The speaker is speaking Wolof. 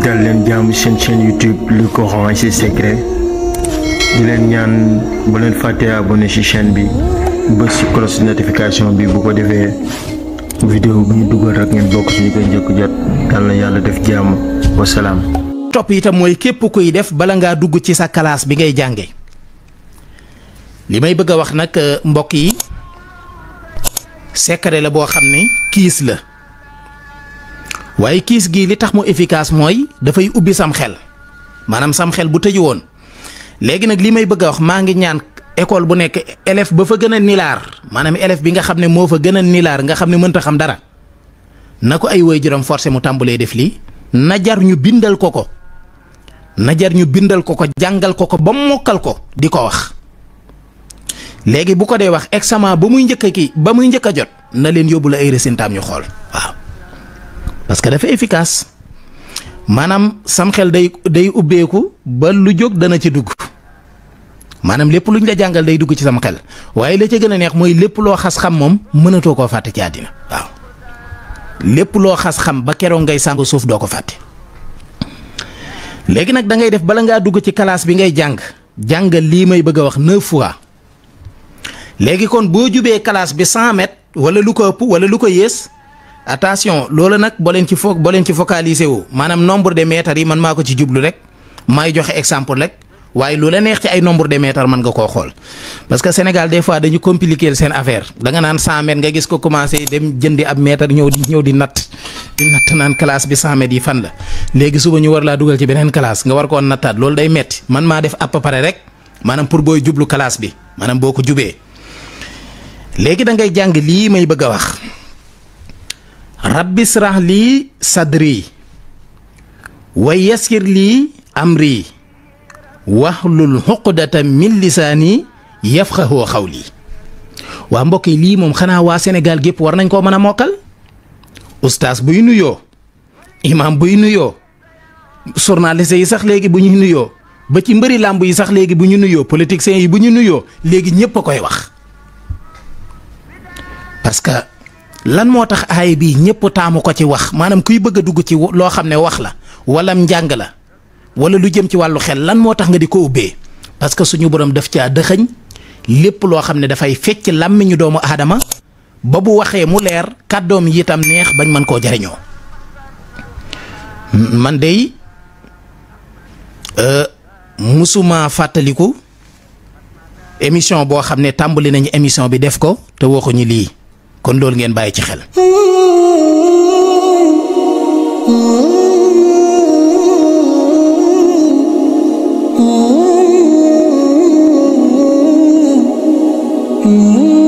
dal leen jàmm seen chaîne YouTube Le Coran et ses secrets di leen ñaan bu leen fàtte abonné ci chaîne bi bës ci cloche notification bi bu ko defee vidéo bu ñu dugal rek ngeen bokk ci ñu koy njëkk jot yal na yàlla def jàmm wasalaam. topp itam mooy képp kuy def bala ngaa dugg ci sa classe bi ngay jànge li may bëgg a wax nag mbokk yi secret la boo xam ne kiis la waaye kiis gi li tax mu efficace mooy dafay ubbi sam xel maanaam sam xel bu tëju woon léegi nag li may bëgg a wax maa ngi ñaan école bu nekk élève ba fa gën a nilaar maanaam élève bi nga xam ne moo fa gën a nilaar nga xam ne mënta xam dara na ko ay waajuram forcé mu tàmbalee def lii na jar ñu bindal ko ko jàngal ko ba mokkal ko di ko wax léegi bu ko dee wax examen ba muy njëkk a jot na leen yóbbu la ay résultats ñu xool waaw parce que dafa efficace maanaam sam xel day ubbeeku ba lu jóg dana ci dugg maanaam lépp luñ la jàngal day dugg ci sam xel waaye la ca gën a neex mooy lépp loo xas xam moom mënatoo koo fàtte ci àddina waaw lépp loo xas xam ba keroog ngay sàngu suuf doo ko fàtte léegi nag da ngay def bala ngaa dugg ci classe bi ngay jàngal lii may bëgg a wax 9 fois léegi kon boo jubee classe bi 100 mètres wala lu ko ëpp wala lu ko yées attention loolu nag boo leen ci focaliser wu maanaam nombre de mètres yi man maa ko ci jublu rek maay joxe exemple rek waaye lu la neex ci ay nombre de mètres mën nga koo xool parce que Sénégal des fois dañu compliquer seen affaire da nga naan 100 mètres nga gis ko commencé dem jëndi ab mètre ñëw di natt naan classe bi 100 mètres yi fan la léegi suba ñu war laa dugal ci beneen classe nga war koo nattaat loolu day metti man maa def à peu près rek maanaam pour booy jublu classe bi maanaam boo ko jubee léegi da ngay jàng lii may bëgg a wax rabbi israh lii sadri wa yassir lii amri wahlul uqdatan min lisaani yafqahu qawli waa mbokk yi lii moom xanaa waa Sénégal gépp war nañ koo mën a mokkal ustaas buy nuyoo imam buy nuyoo journaliste yi sax léegi bu ñu nuyoo ba ci mbëri làmb yi sax léegi bu ñu nuyoo politiciens yi bu ñu nuyoo léegi ñépp a koy wax parce que lan moo tax aay bii ñëpp taamu ko ci wax maanaam kuy bëgg a dugg ci loo xam ne wax la wala njàng la wala lu jëm ci wàllu xel lan moo tax nga di ko ubbee parce que suñu borom daf caa dëxëñ lépp loo xam ne dafay fecc làmmiñu doomu aadama ba bu waxee mu leer kàddoom yi itam neex bañ mën koo jariñoo man dey musuma fàttaliku émission boo xam ne tàmbali nañu émission bi def ko te waxuñu lii kon loolu ngeen bàyyi ci xel. Mm-hmm.